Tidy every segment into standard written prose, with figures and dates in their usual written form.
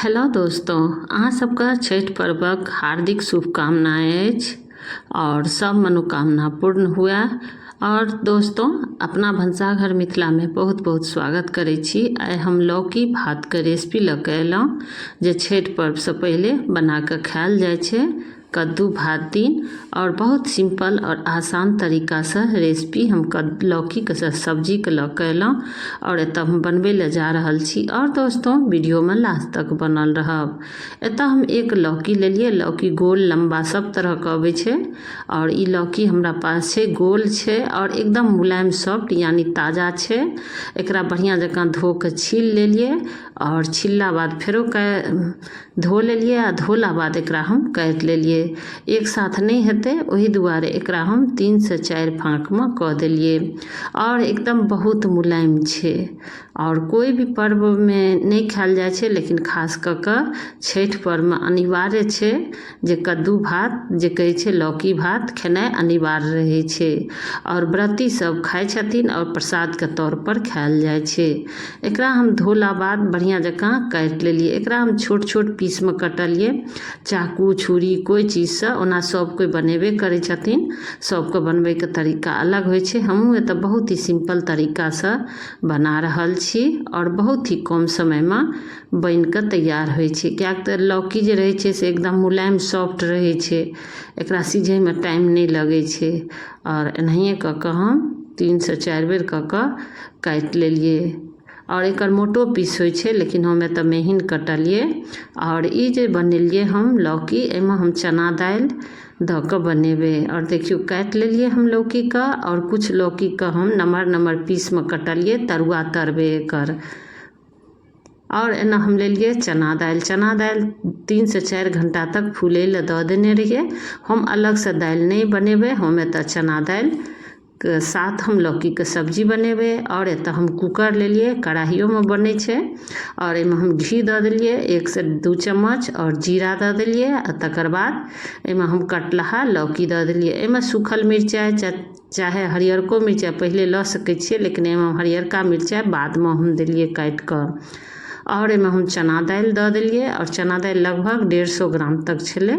Hello दोस्तों, अहाँ सबके छठि पर्वक हार्दिक शुभकामना अछि और सब मनोकामना पूर्ण हुए। और दोस्तों, अपना भनसाघर मिथिला में बहुत बहुत स्वागत करै छी। आइ हम लौकी भात के रेसिपी लऽ के एलहुँ जे छठि पर्व से पहिले बना के खायल जाइ छै कद्दू भात दिन। और बहुत सिंपल और आसान तरीका से रेसिपी हम लौकी के सब्जी के लऽ के एलहुँ और एतऽ हम बनबै लए जा रहल छी। और दोस्तों, वीडियो में लास्ट तक बनल रहब। एतऽ हम एक लौकी लेलियै। लौकी गोल लम्बा सब तरह के अबै छै और ई लौकी हमरा पास छै, गोल छै और एकदम मुलायम सॉफ्ट यानी ताजा छै। एकरा बढ़िया जकाँ धो के छील लेलियै और छिलला बाद फेरो धो लेलियै आ धोला बाद एकरा हम काटि लेलियै। एक साथ नहि हेतै, ओहि दुआरे एकरा हम 3 से 4 फाँकमे कऽ देलियै। आओर एकदम बहुत मुलायम छै आओर कोइ भी पर्वमे नहि खायल जाइ छै, लेकिन खास कऽ कऽ छठि पर्वमे अनिवार्य छै जे कद्दू भात जे कहै छै लौकी भात खेनाइ अनिवार्य रहै छै आओर व्रती सब खाइ छथिन आओर प्रसादके तौरपर खायल जाइ छै। एकरा हम धोला बाद बढ़िआँ जकाँ काटि लेलियै। एकरा हम छोट छोट पीसमे कटलियै चाकू छुरी कोइ चीजसँ। ओना सब कोइ बनेबे करै छथिन, सबके बनबैके तरीका अलग होइ छै। हमहूँ एतऽ बहुत ही सिम्पल तरीकासँ बना रहल छी आओर बहुत ही कम समयमे बनिकऽ तैयार होइ छै, किएक तऽ लौकी जे रहै छै से एकदम मुलायम सॉफ्ट रहै छै। एकरा सिझैमे टाइम नहि लगै छै। आओर एनाहिए कऽ कऽ हम 3 से 4 बेर कऽ कऽ काटि लेलियै। आओर एकर मोटो पीस होइ छै, लेकिन हम एतऽ महीन कटलियै। आओर ई जे बनेलियै हम लौकी, एहिमे हम चना दालि दऽ कऽ बनेबै। आओर देखियौ, काटि लेलियै हम लौकीके आओर किछु लौकीके हम नमहर नमहर पीसमे कटलियै, तरुआ तरबै एकर। आओर एना हम लेलियै चना दालि। चना दालि 3 से 4 घंटा तक फूलै लए दऽ देने रहियै। हम अलगसँ दालि नहि बनेबै, हम एतऽ चना दालिके साथ हम लौकीके सब्जी बनेबै। आओर एतऽ हम कूकर लेलियै, कढ़ाइयोमे बनै छै। आओर एहिमे हम घी दऽ देलियै 1 से 2 चम्मच आओर जीरा दऽ देलियै आ तकर बाद एहिमे हम कटलहा लौकी दऽ देलियै। एहिमे सूखल मिरचाइ चाहे हरियरको मिरचाइ पहिले लऽ सकै छियै, लेकिन एहिमे हरियरका मिरचाइ बादमे हम देलियै काटि कऽ। आओर एहिमे हम चना दालि दऽ देलियै आओर चना दालि लगभग 150 ग्राम तक छलै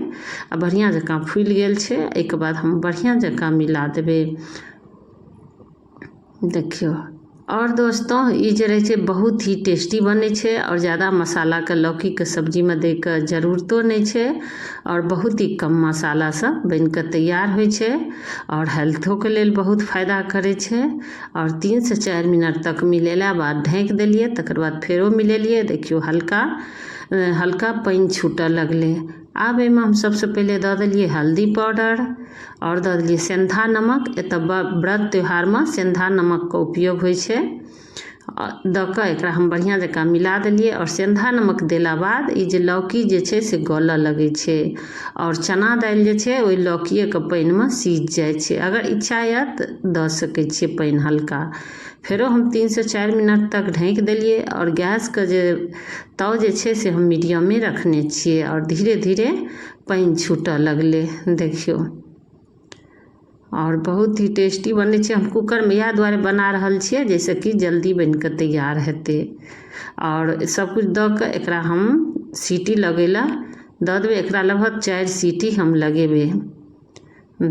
आ बढ़िआँ जकाँ फुलि गेल छै। एहिके बाद हम बढ़िआँ जकाँ मिला देबै, देखियौ। आओर दोस्तों, ई जे रहै छै बहुत ही टेस्टी बनै छै आओर ज्यादा मसालाके लौकीके सब्जीमे दैके जरूरतो नहि छै आओर बहुत ही कम मसालासँ बनिकऽ तैयार होइ छै आओर हेल्थोके लेल बहुत फायदा करै छै। आओर 3 से 4 मिनट तक मिलेला बाद ढाँकि देलियै, तकर बाद फेरो मिलेलियै। देखियौ, हल्का हल्का पानि छूटऽ लगलै। आब एहिमे हम सबसँ पहिले दऽ देलियै हल्दी पाउडर आओर दऽ देलियै सेन्धा नमक। एतऽ व्रत त्योहारमे सेन्धा नमकके उपयोग होइ छै। दऽ कऽ एकरा हम बढ़िआँ जकाँ मिला देलियै। आओर सेन्धा नमक देला बाद ई जे लौकी जे छै से गलऽ लगै छै आओर चना दालि जे छै ओहि लौकिएके पानिमे सिझ जाइ छै। अगर इच्छा यऽ तऽ दऽ सकै छियै पानि हल्का। फेरो हम 3 से 4 मिनट तक ढाँकि देलियै आओर गैसके जे ताव जे छै से हम मीडियमे रखने छियै आओर धीरे धीरे पानि छूटऽ लगलै, देखियौ। आओर बहुत ही टेस्टी बनै छै। हम कूकरमे इएह दुआरे बना रहल छियै जाहिसँ कि जल्दी बनि कऽ तैयार हेतै। आओर सबकिछु दऽ कऽ एकरा हम सीटी लगै लए दऽ देबै। एकरा लगभग 4 सीटी हम लगेबै,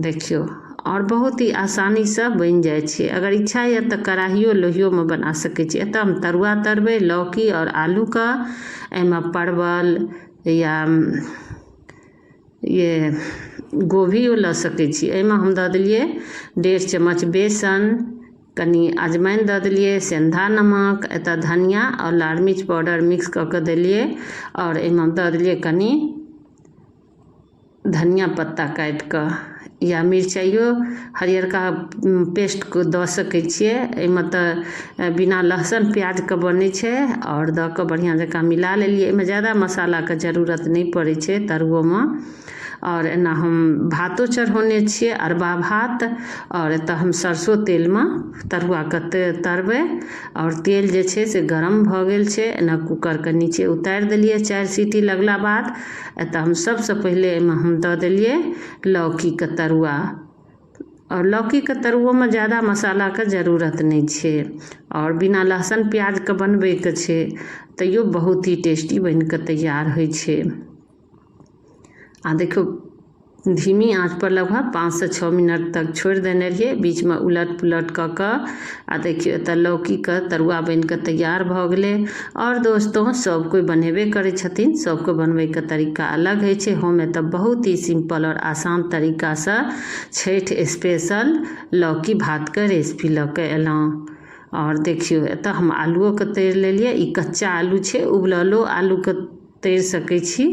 देखियौ। आओर बहुत ही आसानीसँ बनि जाइ छै। अगर इच्छा यऽ तऽ कढ़ाइयो लोहियोमे बना सकै छी। एतऽ हम तरुआ तरबै लौकी आओर आलूके। एहिमे परवल या ये गोभियो लऽ सकै छी। एहिमे हम दऽ देलियै 1.5 चम्मच बेसन, कनि अजमाइन दऽ देलियै, सेन्धा नमक, एतऽ धनिया आओर लाल मिर्च पाउडर मिक्स कऽ कऽ देलियै। आओर एहिमे दऽ देलियै कनि धनिया पत्ता काटि कऽ या मिरचाइयो हरियरका पेस्ट दऽ सकै छियै। एहिमे तऽ बिना लहसुन प्याजके बनै छै। आओर दऽ कऽ बढ़िआँ जकाँ मिला लेलियै। एहिमे ज्यादा मसालाके जरूरत नहि पड़ै छै तरुओमे। आओर एना हम भातो चढ़ौने छियै, अरबा भात। आओर एतऽ हम सरसो तेलमे तरुआके तरबै। आओर तेल जे छै से गरम भऽ गेल छै। एना कूकरके नीचे उतारि देलियै 4 सीटी लगला बाद। एतऽ हम सबसँ पहिले एहिमे हम दऽ देलियै लौकीके तरुआ। आओर लौकीके तरुओमे ज्यादा मसालाके जरूरत नहि छै आओर बिना लहसुन प्याजके बनबैके छै। तैयो बहुत ही टेस्टी बनि कऽ तैयार होइ छै। आ देखियौ, धीमी आँच पर लगभग 5 से 6 मिनट तक छोड़ि देने रहियै, बीचमे उलट पुलट कऽ कऽ। आ देखियौ, एतऽ लौकीके तरुआ बनि कऽ तैयार भऽ गेलै। आओर दोस्तों, सब कोइ बनेबे करै छथिन, सबके बनबैके तरीका अलग होइ छै। हम एतऽ बहुत ही सिम्पल आओर आसान तरीकासँ छठि स्पेशल लौकी भातके रेसिपी लऽ कऽ एलहुँ। आओर देखियौ, एतऽ हम आलुओके तरि लेलियै। ई कच्चा आलू छै, उबललो आलूके तरि सकै छी,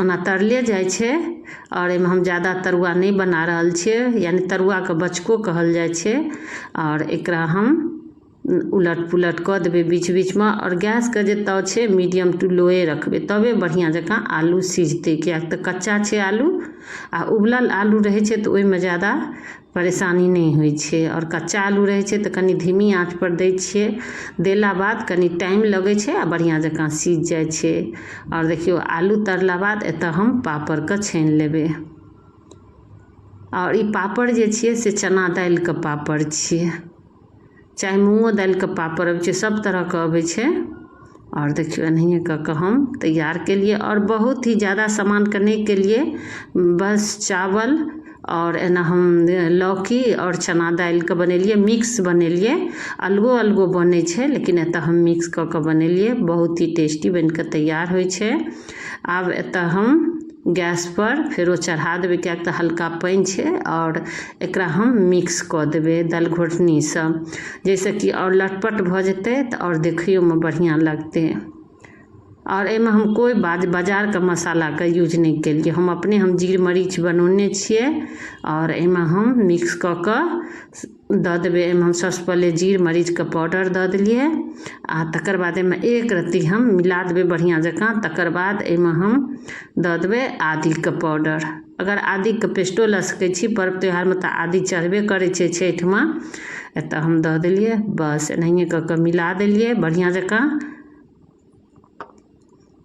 ओना तरले जाइ छै। आओर एहिमे हम ज्यादा तरुआ नहि बना रहल छियै, यानि तरुआके बचको कहल जाइ छै। आओर एकरा हम उलट पुलट कऽ देबै बीच बीचमे। आओर गैसके जे ताव छै, मीडियम टू लोए रखबै, तबे बढ़िआँ जकाँ आलू सिझतै, किएक तऽ कच्चा छै आलू। आ उबलल आलू रहै छै तऽ ओहिमे ज्यादा परेशानी नहि होइ छै। आओर कच्चा आलू रहै छै तऽ कनि धीमी आँचपर दै छियै, देला बाद कनि टाइम लगै छै आ बढ़िआँ जकाँ सिझ जाइ छै। आओर देखियौ, आलू तरला बाद एतऽ हम पापड़के छानि लेबै। आओर ई पापड़ जे छियै से चना दालिके पापड़ छियै, चाहे मूँगो दालिके पापड़ अबै छै, सब तरहके अबै छै। आओर देखियौ, एनाहिए कऽ कऽ हम तैयार केलियै। आओर बहुत ही ज्यादा सामानके नहि केलियै, बस चावल आओर एना हम लौकी आओर चना दालिके बनेलियै, मिक्स बनेलियै। अलगो अलगो बनै छै, लेकिन एतऽ हम मिक्स कऽ कऽ बनेलियै। बहुत ही टेस्टी बनि कऽ तैयार होइ छै। आब एतऽ हम गैसपर फेरो चढ़ा देबै, किएक तऽ हल्का पानि छै। आओर एकरा हम मिक्स कऽ देबै दालि घोटनीसँ, जाहिसँ कि आओर लटपट भऽ जेतै तऽ आओर देखैयोमे बढ़िआँ लगतै। आओर एहिमे हम कोइ बाजारके मसालाके यूज नहि केलियै। हम अपने हम जीर मरीच बनौने छियै। आओर एहिमे हम मिक्स कऽ कऽ दऽ देबै। एहिमे हम सबसँ पहिले जीर मरीचके पाउडर दऽ देलियै आ तकर बाद एहिमे एक रत्ती हम मिला देबै बढ़िआँ जकाँ। तकर बाद एहिमे हम दऽ देबै आदीके पाउडर। अगर आदीके पेस्टो लऽ सकै छी, पर्व त्योहारमे तऽ आदी चढ़बे करै छै छठिमे। एतऽ हम दऽ देलियै, बस एनाहिए कऽ कऽ मिला देलियै बढ़िआँ जकाँ।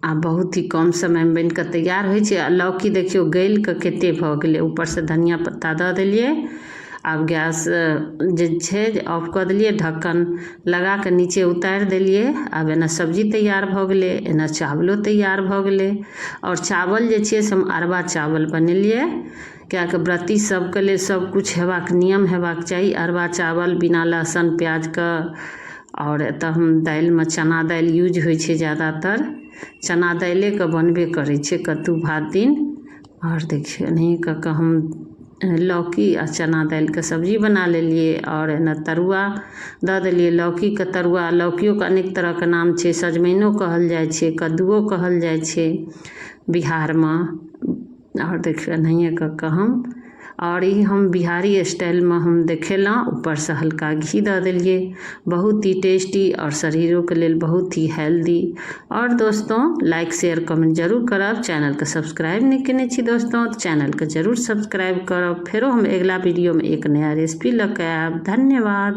आ बहुत ही कम समयमे बनि कऽ तैयार होइ छै। आ लौकी देखियौ, गलि कऽ कते भऽ गेलै। ऊपरसँ धनिया पत्ता दऽ देलियै। आब गैस जे छै ऑफ कऽ देलियै, ढक्कन लगा कऽ नीचे उतारि देलियै। आब एना सब्जी तैयार भऽ गेलै, एना चावलो तैयार भऽ गेलै। आओर चावल जे छियै से हम अरबा चावल बनेलियै, किएकि व्रती सबके लेल सब किछु हेबाक नियम हेबाक चाही। अरबा चावल बिना लहसुन प्याजके। आओर एतऽ हम दालिमे चना दालि यूज होइ छै, ज्यादातर चना दालिएके बनबे करै छै कद्दू भात दिन। आओर देखियौ, एनाहिए कऽ कऽ हम लौकी आ चना दालिके सब्जी बना लेलियै। आओर एना तरुआ दऽ देलियै, लौकीके तरुआ। लौकियोके अनेक तरहके नाम छै, सजमनिओ कहल जाइ छै, कद्दूओ कहल जाइ छै बिहारमे। आओर देखियौ, एनाहिए कऽ कऽ हम आओर ई हम बिहारी स्टाइलमे हम देखेलहुँ। ऊपरसँ हल्का घी दऽ देलियै। बहुत ही टेस्टी आओर शरीरोके लेल बहुत ही हेल्दी। आओर दोस्तों, लाइक, शेयर, कमेंट जरूर करब। चैनलके सब्सक्राइब नहि केने छी दोस्तों, तऽ चैनलके जरूर सब्सक्राइब करब। फेरो हम अगिला वीडियोमे एक नया रेसिपी लऽ कऽ आयब। धन्यवाद।